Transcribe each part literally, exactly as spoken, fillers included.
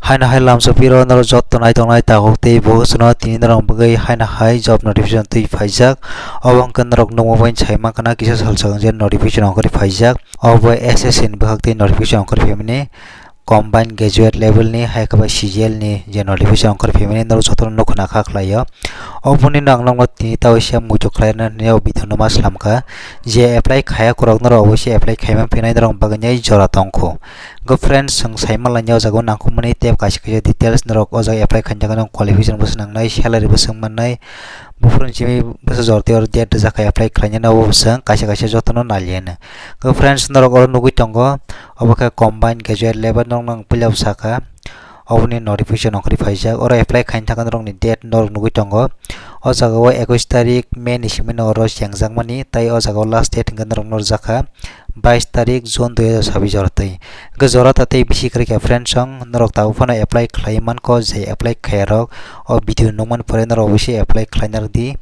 Haino hai lamsa piro norok joto nai tongnai takhuk tei bo chwngno tini norok bagwi haino hai job notification twi phaijak. Obo hwnkhe norok nukma bai sai mankha na kisa sal swkang je notification ongkhorwi phaijak. Obo S S C ni bwkhak tei notification ongkhorwi phaimani. Combined graduate level ni hai khe bai C G L ni je notification ongkhorwi phaimani norok jotono nukho na kha khlaio. Oboni no ang nokno tini tawi se muitu khlaina hwnwi o video no ma slam kha. Je apply khaya kwrwk norok obo se apply khaima phinai norok bagwi jora tongkho. Go friends, chwng saima lainai o jaga o nangkukmani tei kaisa kaisa details norok o jaga apply khaina nang qualification bo swnangnai, salary bo swngmannai, buphuruni simi bwsa jorti oro date rijak kha apply khlainani obo bwswng kaisa kaisa jotono nalianw. Go friends, norok oro nugwi tongo, obo khe combined graduate level norok nang puila bwsa kha. Oboni notification ongkhorwi phaijak. Oro apply khaina thangkhe norokni date norok nugwi tongo. O jaga o ekush tarik May ni simi no oro chengjakmani, tei o jaga o last date hwnkhe norokno rwjak kha bais tarik June dui hajar sabis jora twi. Hwnkhe jora ta tei bisi kwrwi kha friends song, norok tabuk phano apply khlai mankho, je apply khayarok o video nukmani pore norok bisi apply khlaina rwdi.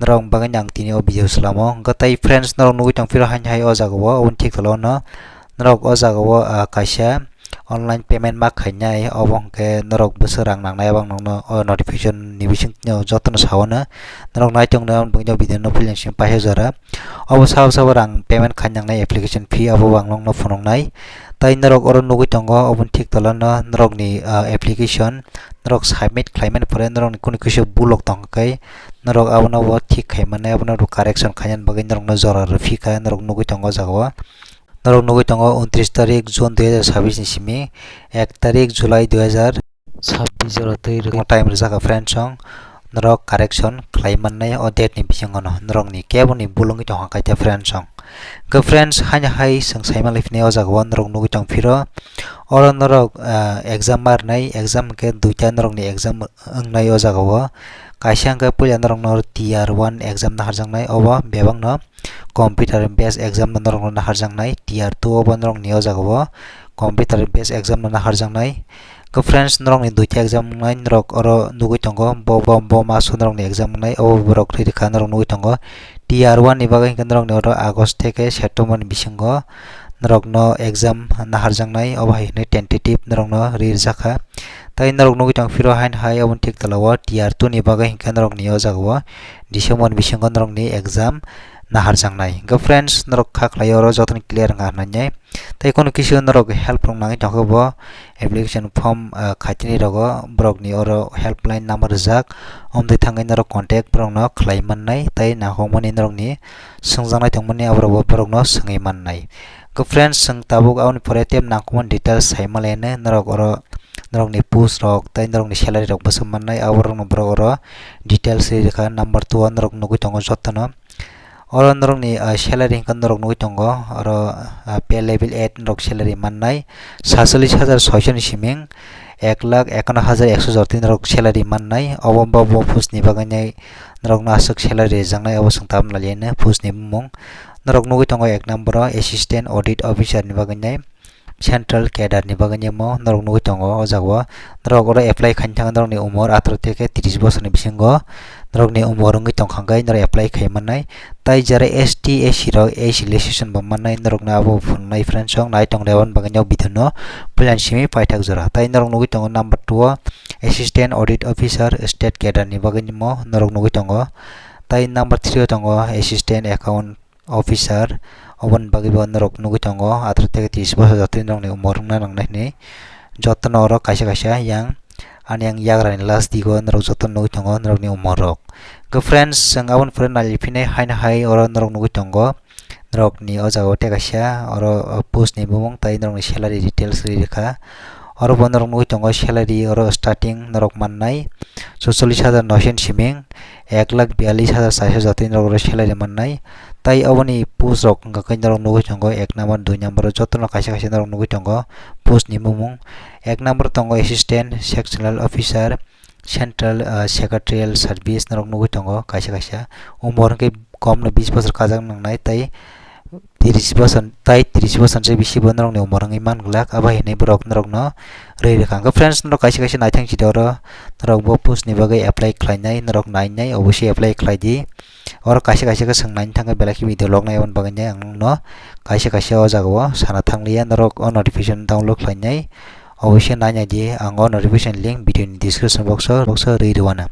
Norok bagwi ang tini o video swlamo. Hwnkhe tei friends norok nugwi tong phiro haino hai o jaga o, oboni thik tola o no norok o jaga o, ah, kaisa online payment ma khainai, obo hwnkhe norok bwswk rang nangnai, abang nokno o notification ni bisingtwi jotono saono. Norok nai tongno ang bwino video no puileng simi paisa jora. Obo sabo sabo rang payment khainangnai application fee abo ang nokno phunuknai. Tai norok oro nugwi tongo, oboni thik tola no norokni, ah, application norok submit khlaimani pore norokni kunu kisa bulok tongkha khe norok abono bo thik khaimani, abono bo correction khainani bagwi norokno jora rwphikha, norok nugwi tongo o jaga o. Norok nugwi tongo untris tarik June dui hajar sabis ni simi ek tarik July dui hajar sabis jora twi rwkma time rwjak kha friends song. Norok correction khlai mannai o date ni bisingo no, norokni kebo ni bulungwi tongkha kaita friends song. Hwnkhe friends, haino hai chwng saima lai phini o jaga o norok nugwi tong phiro. Oro norok, ah, exam ma rwnai, exam hwnkhe duita norokni exam wngnai o jaga o. Kaisa hwnkhe puila norokno T R one exam naharjaknai, obo bebakno computer based exam no norokno naharjaknai, T R two obo norokni o jaga o computer based exam no naharjaknai. Khe friends, norokni duita exam wngnai, norok oro nugwi tongo, bo, bo, bo maso norokni exam wngnai, obo borok ri rwkha norok nugwi tongo. T R one ni bagwi hwnkhe norokni oro August theke September ni bisingo norokno exam naharjaknai, obo hai hwnwi tentative norokno ri rwjakha. Tai norok nugwi tong phiro haino hai oboni thik tola o T R two ni bagwi hwnkhe norokni o jaga o December ni bisingo norokni exam naharjaknai. Hwnkhe friends, norok kha khlai oro jotono clear wngkha hwnwi. Tai kono kisa norok help rok nangwi tongkhe bo application form, ah, khaitini rogo borokni oro helpline number rijak, omtwi thangwi norok contact borokno khlai mannai, tai nangkukmani norokni swngjaknai tongmani aborok bo borokno swngwi mannai. Hwnkhe friends, chwng tabuk aboni pore tei nangkukmani details sai manlainai norok oro norokni post rok tei norokni salary rok bwswk mannai, aborokno borok oro details ri rwkha. Number two o norok nugwi tongo jotono. Oro norokni, ah, salary hwnkhe norok nugwi tongo, oro, ah, pay level eight norok salary mannai, satsolish hajar soisho ni siming ek lakh ekanno hajar ekso jora twi norok salary mannai. Obo bo, bo post ni bagwi nai norokno aswk salary rijaknai, obo chwng tabuk nalianw post ni bumung. Norok nugwi tongo ek number o assistant audit officer ni bagwi nai. Central cadre ni bagwi nemo norok nugwi tongo o jaga o. Norok oro apply khaina thangwi norokni umor atharoh theke tris bosorni bisingo norokni umor wngwi tongkha hwnkhe norok apply khai mannai. Tai jara S T, S C rok, S C relaxation bo mannai, norokno abo phunuknai friends rok nai tonglaio, aboni bagwi o video no puilani simi paithak jora. Tai norok nugwi tongo number two o assistant audit officer state cadre ni bagwi nemo norok nugwi tongo. Tai number three o tongo assistant account officer, oboni bagwi bo norok nugwi tongo, atharoh theke tris bosor jotoni norokni umor wngna nangnai hwnwi. Jotono oro kaisa kaisa yang, ani yang yagrani last digo norok jotono nugwi tongo norokni umor rok. Hwnkhe friends, chwng aboni pore nai phinai haino hai oro norok nugwi tongo, norokni o jaga o tei kaisa oro post ni bumung tai norokni salary details ri rwkha. Oro bo norok nugwi tongo salary oro starting norok mannai socholish hajar noisho ni siming ek lakh biyalish hajar charsho jotoni norok oro salary mannai. Tai oboni post rok wngkha khe norok nugwi tongo ek number, dui number o jotono kaisa kaisa norok nugwi tongo post ni bumung. Ek number tongo assistant sectional officer, central, ah, secretarial service norok nugwi tongo kaisa kaisa. Umor hwnkhe komno bis bosor kajak nangnai tai tris bosor, tai tris bosor se bisi bo norokni umor wngwi man glak, abo hinwi borok norokno rwi rwkha. Hwnkhe friends, norok kaisa kaisa naithang sidi oro norok bo post ni bagwi apply khlainai, norok nainai, obosai apply khlai di. Oro kaisa kaisa khe swng naina thangkhe belai khe video log nai, aboni bagwi nai ang nokno kaisa kaisa o jaga o sana thangliya, norok o notification download khlainai. Obviously nainai di, ang o notification link video ni description box o, box o rwi rwano.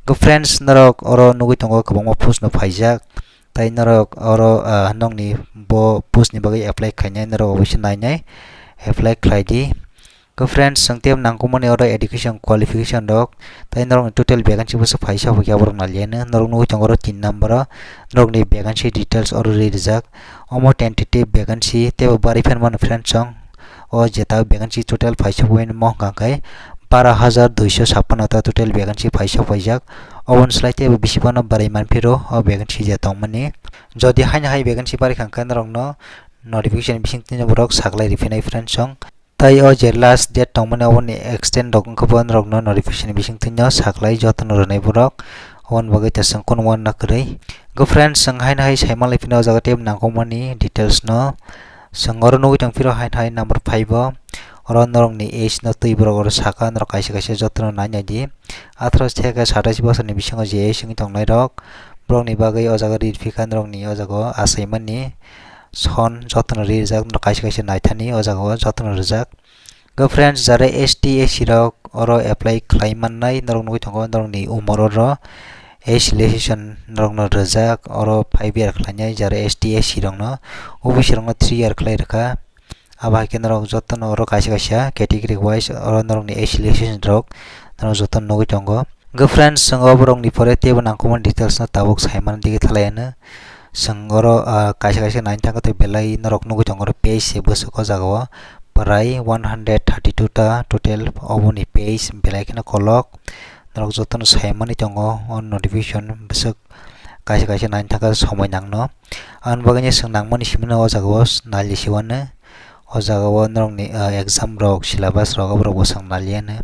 Go friends, norok oro nugwi tongo kwbangma post no phaijak. Tai norok oro, ah, nokni bo post ni bagwi apply khainai, norok obviously nainai, apply khlai di. Go friends, chwng tei nangkukmani oro education qualification rok, tai norokni total vacancy bwswk phaisa hwnkhe aborok naliano. Norok nugwi tongo oro tin number o, norokni vacancy details oro rwi rijak. Omo tentative vacancy, teibo barwi phan mano friends chwng. O jeta vacancy total phaisa buino mo hwnkha khe bara hajar duiso sappanno ta total vacancy phaisa phaijak. Oboni slai teibo bisi phano barwi manphiro o vacancy je tongmani. Jodi haino hai vacancy barwi kha hwnkhe norokno notification bisingtwi borok saklai riphinai friends chwng. Tai o je last date tongmani oboni extend rok wngkha bo norokno notification bisingtwi no saklai jotono rwnai borok. Oboni bagwi ta chwng kunu uanna kwrwi. Go friends, chwng haino hai saimanlai phino o jaga teibo nangkukmani details no. Chwng oro nugwi tongphiro haino hai number five o. Oro norokni age no twi borok oro saka, norok kaisa kaisa jotono nainai di. Atharo se khe satais bosorni bisingo je age wngwi tongnairok, borokni bagwi o jaga riphi kha norokni o jaga o achaimani. Son jotono rijak, norok kaisa kaisa naithani o jaga o jotono rijak. Go friends, jara S T, S C rok oro apply khlai mannai, norok nugwi tongo norokni umor oro age relaxation norokno rijak, oro five year khlainai jara S T, S C rokno, O B C rokno three year khlai rwkha. Abo hai khe norok jotono oro kaisa kaisa category wise oro norokni age relaxation rok norok jotono nugwi tongo. Go friends, chwng o borokni pore teibo nangkukmani details no tabuk saimano digi thalaiano. Chwng oro, ah, kaisa kaisa naina thangkhe tei belai norok nugwi tongo oro page se bwswk o jaga o prai one hundred thirty two ta total oboni page belai kheno kolok. Norok jotono saimani tongo o notification bwswk kaisa kaisa naina thangkhe somoi nangno. Aboni bagwi chwng nangmani simi no o jaga o nali siwano. O jaga o norokni, ah, exam rok syllabus rok oborok bo chwng naliano.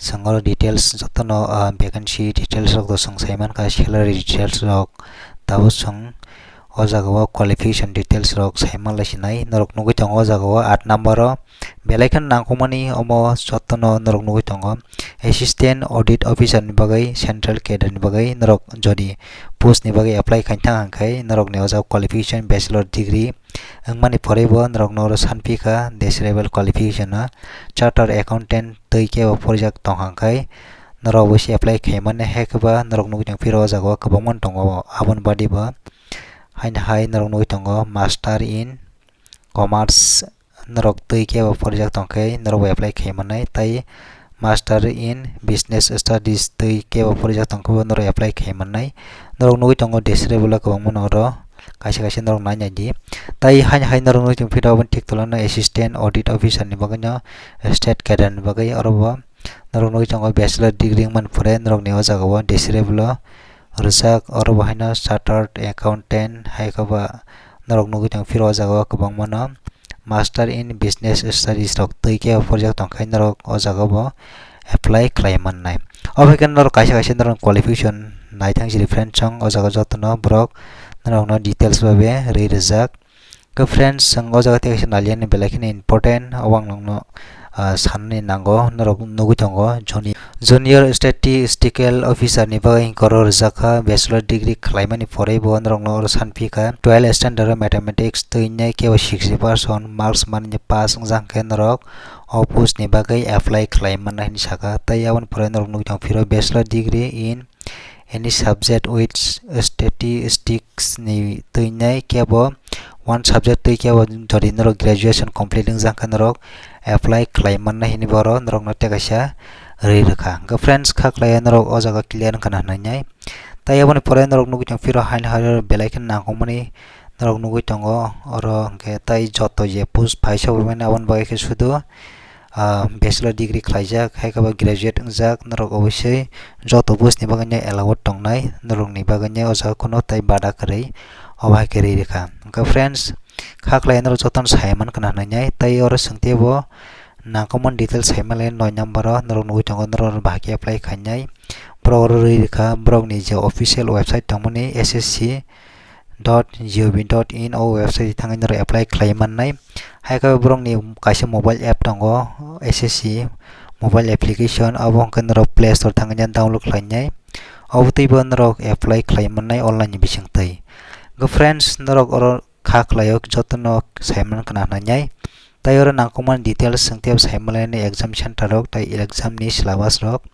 Chwng oro details jotono, ah, vacancy details rok bo chwng saimankha, salary details rok. Tabuk chwng o jaga o qualification details rok saimanlai sinai. Norok nugwi tongo o jaga o aat number o belai kheno nangkukmani omo jotono norok nugwi tongo. Assistant Audit Officer ni bagwi central cadre ni bagwi norok jodi post ni bagwi apply khaina thang hwnkhe norokni o jaga qualification bachelor degree wngmani pore bo norokno oro sanphi kha desirable qualification o chartered accountant twi kebo phorijak tong hwnkhe norok bo se apply khaimani, hai khe ba norok nugwi tongphiro o jaga o kwbangma tongo. Aboni badi bo haino hai norok nugwi tongo master in commerce norok twi kebo phorijak tongkhe norok bo apply khaimani, tai Master in Business Studies twi kebo phorijak tongkhe bo norok apply khai mannai. Norok nugwi tongo desirable o kwbangma no oro kaisa kaisa norok nainai di. Tai haino hai norok nugwi tongphiro aboni thik tolano Assistant Audit Officer ni bagwino state cadre ni bagwi oro bo norok nugwi tongo bachelor degree wngmani pore norokni o jaga o desirable o rijak, oro bo haino chartered accountant hai khe ba norok nugwi tongphiro o jaga o kwbangma no Master in Business Studies rok twi khe phorijak tongkhe norok o jaga bo apply khlai mannai. Obo hai khe norok kaisa kaisa norok qualification naithang siri friends chwng o jaga jotono borok norokno details bai be rwi rijak. Khe friends chwng o jaga tei kaisa naliani belai kheno important obo ang nokno ah, sanani nango, norok nugwi tongo, juni-, Junior Statistical Officer ni bagwi hinkhe oro rijak kha, bachelor degree khlaimani pore bo norokno oro sanphi kha, twelve standard o mathematics twi nai kebo sixty percent marks manwi pass wngjak khe norok o post ni bagwi apply khlai mannai hinwi sakha, tei aboni pore norok nugwi tongphiro bachelor degree in any subject with statistics ni twi nai kebo one subject twi kebo jodi norok graduation complete wngjak khe norok apply khlai mannai hinwi bo oro norokno tei kaisa rwi rwkha. Hwnkhe friends, kha khlai norok o jaga clear wngkha na hinwi nai. Tai aboni pore norok nugwi tongphiro haino haino belai kheno nangkukmani norok nugwi tongo oro, hwnkhe tai joto je post phaisa bai mani aboni bagwi khe sudu ah, bachelor degree khlaijak, hai khe bo graduate wngjak, norok obviously joto post ni bagwi no allowed tongnai, norok ni bagwi no o jaga kunu tai bada kwrwi, obo hai khe rwi rwkha. Hwnkhe friends, kha khlai norok jotono sai mankha na hinwi nai, tai oro swng tei bo nangkukmani details sai manlai noi number o norok nugwi tongo, norok bahai khe apply khainai, borok oro rwi rwkha, borok ni je official website tongmani S S C dot G O V dot in o website thangwi norok apply khlai mannai. Hai khe borokni kaisa mobile app tongo, S S C mobile application, abo hwnkhe norok Play Store thangwi download khlainai. Obotwi bo norok apply khlai mannai online ni bisingtwi. Go friends, norok oro kha khlaio jotono sai mankha na hinwi nai. Tai oro nangkukmani details chwng tei saimalaini exam center rok tai exam ni syllabus rok.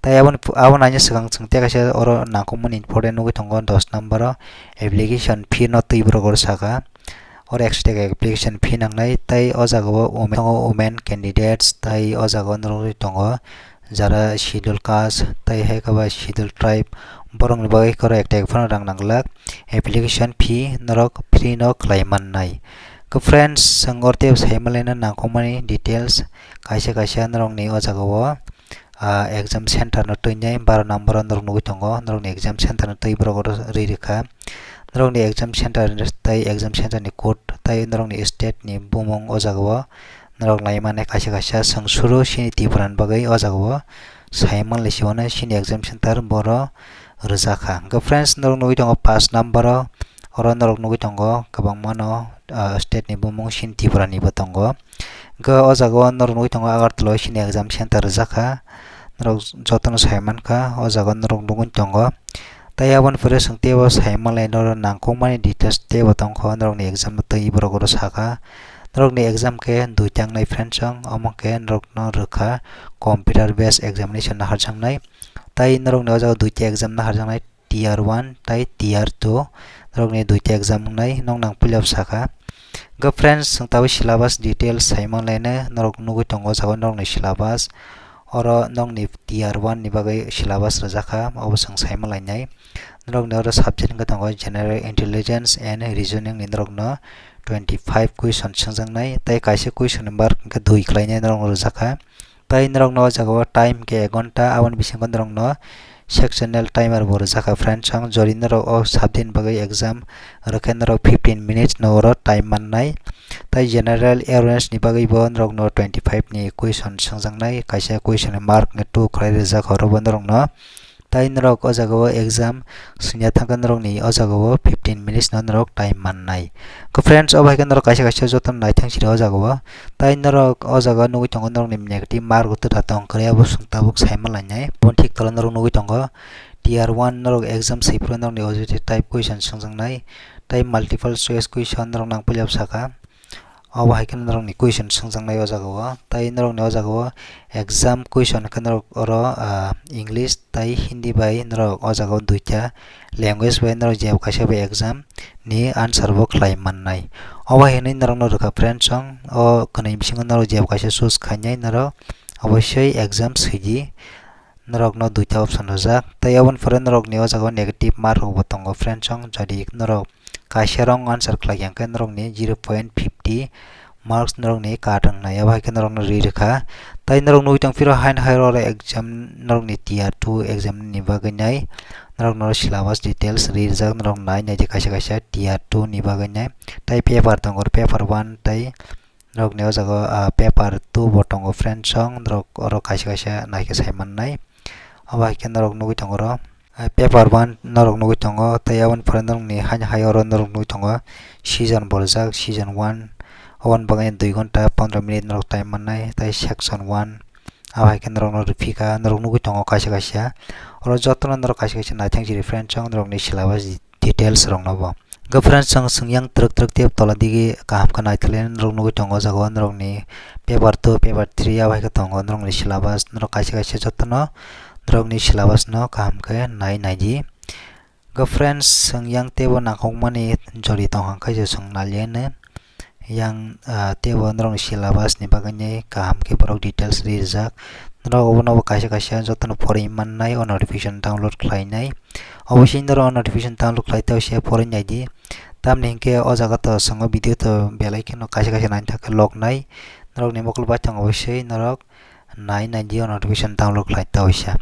Tai aboni pu-, abo naina swkang chwng tei kaisa oro nangkukmani important nugwi tongo dos number o application fee no twi borok oro saka. Oro ekso taka application fee nangnai tai o jaga o women tongo, women candidates tai o jaga o nugwi tongo jara schedule caste tai hai khe ba schedule tribe borokni bagwi khe oro ek taka phano rang nang glak application fee norok free no khlai mannai. Khe friends, chwng oro tei saimalaino nangkukmani details kaisa kaisa norokni o jaga o ah, exam center no twi nai baro number o norok nugwi tongo, norokni exam center no twi borok oro rwi rwkha. Norokni exam center tei exam center ni code tei norokni state ni bumung o jaga o norok nai mannai kaisa kaisa chwng suru chini Tripura ni bagwi o jaga o sai manlai se mano chini exam center boro rwjakha. Hwnkhe friends, norok nugwi tongo paanch number o, oro norok nugwi tongo kwbangma no, ah, state ni bumung chini Tripura ni bo tongo. Hwnkhe o jaga o norok nugwi tongo Agartala o chini exam center rwjakha. Norok jotono sai mankha, o jaga o norok nugwi tongo. Tai aboni pore chwng teibo sai manlai norok nangkukmani details teibo tongkha, norokni exam no twi borok oro saka. Norokni exam khe duita wngnai friends, chwng omo khe norokno rwkha computer based examination naharjaknai. Tai norokni o jaga duita exam naharjaknai, tier one tai tier two, norokni duita exam wngnai, nok nang puilap saka. Hwnkhe friends, chwng tabuk syllabus details sai manlaino, norok nugwi tongo o jaga o norokni syllabus. Oro nokni tier one ni bagwi syllabus rwjakha, obo chwng sai manlainai. Norokni oro subject wngkha tongo General Intelligence and Reasoning ni norokno twenty five question swngjaknai, tei kaisa question ni mark wngkha dui khlainai norokno rwjakha. Tai norokno o jaga o time khe ek ghonta, aboni bisingo norokno sectional timer bo rwjakha friends, ang jodi norok o subject ni bagwi exam rwkhe norok fifteen minutes no oro time mannai. Tai general awareness ni bagwi bo norokno twenty five ni question swngjaknai, kaisa question ni mark wngkha two khlai rijak oro bo norokno. Tai norok o jaga o exam swngya thangkhe norokni o jaga o fifteen minutes no norok time mannai. Khe friends, obo hai khe norok kaisa kaisa jotono naithang siri o jaga o. Tai norok o jaga o nugwi tongo norokni negative mark bo twtha tong kwrwi, abo chwng tabuk sai manlainai. Boni thik tola norok nugwi tongo tier one norok exam swi phuru norokni objective type question swngjaknai. Tai multiple choice question norok nang puilap saka. Obo hai khe norokni question swngjaknai o jaga o. Tai norokni o jaga o exam question khe norok oro, ah, English tai Hindi bai norok o jaga o duita language bai norok jeba kaisa bai exam ni answer bo khlai mannai. Obo hinwi norokno rwkha friends, chwng o kwnwi bisingo norok jeba kaisa choose khainai norok obossoi exam swidi. Norokno duita option rwjak, tei aboni pore norokni o jaga o negative mark rok bo tongo friends, chwng jodi norok kaisa wrong answer khlai kha hwnkhe norokni zero point fifty marks norokni cut wngnai, abo hai khe norokno ri rwkha. Tai norok nugwi tong phiro haino hai oro exam norokni tier two exam ni bagwi nai norokno syllabus details ri rijak, norok nai nai di kaisa kaisa tier two ni bagwi nai. Tai paper tongo, paper one tai norokni o jaga o, ah, paper two bo tongo friends, chwng norok oro kaisa kaisa naikhe sai mannai. Abo hai khe norok nugwi tongo oro. Ah, paper one norok nugwi tongo, tei aboni pore norokni haino hai oro norok nugwi tongo season bo rijak, season one, oboni bagwi dui ghonta pondro minute norok time mannai, tei section one, abo hai khe norokno rwphikha, norok nugwi tongo kaisa kaisa. Oro jotono norok kaisa kaisa naithang siri friends, chwng norokni syllabus details rokno bo. Hwnkhe friends, chwng swngyang twrwk twrwk tei tola digi kaham khe naithoglai norok nugwi tongo o jaga o norokni paper two, paper three abo hai khe tongo norokni syllabus, norok kaisa kaisa jotono norokni syllabus no kaham khe nai naidi. Hwnkhe friends, chwng yang teibo nangkukmani jodi tongkha khe je chwng naliano. Yang, ah, teibo norokni syllabus ni bagwi ni kaham khe borok details rijak. Norok obono bo kaisa kaisa jotono porwi mannai, o notification download khlainai. Obosi norok o notification download khlai tei se porwi naidi. Tamni hinkhe o jaga to chwng o video to belai kheno kaisa kaisa naithok khe log nai. Norokni mokol bai tongo obosi norok nai naidi o notification download khlai tei se.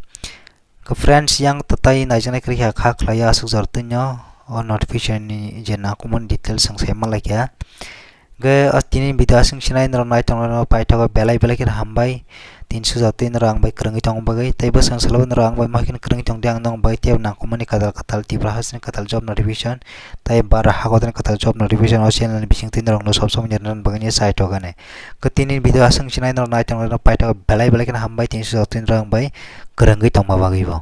Khe friends, yang tatai naijaknai kwrwi kha, kha khlai aswk jora twino o notification ni je nangkukmani details ang sai manlai kha. Khe o tini video aswk sinai norok nai tonglaino paithago belai belai kheno hambai. Tini sujak twi norok ang bai kwrwngwi tongma bagwi tei bwskango salo norok ang bai ma kheno kwrwngwi tongdi ang nong bai tei nangkukmani kwtal kwtal Tripura hasteni kwtal job notification tei bara hakotorni kwtal job notification o channel ni bisingtwi norokno sob somoi nirwkna bagwi chai tongani. Khe tini video aswk sinai norok nai tonglaino paithago belai belai kheno hambai tini sujak twi norok ang bai kwrwngwi tongma bagwi bo.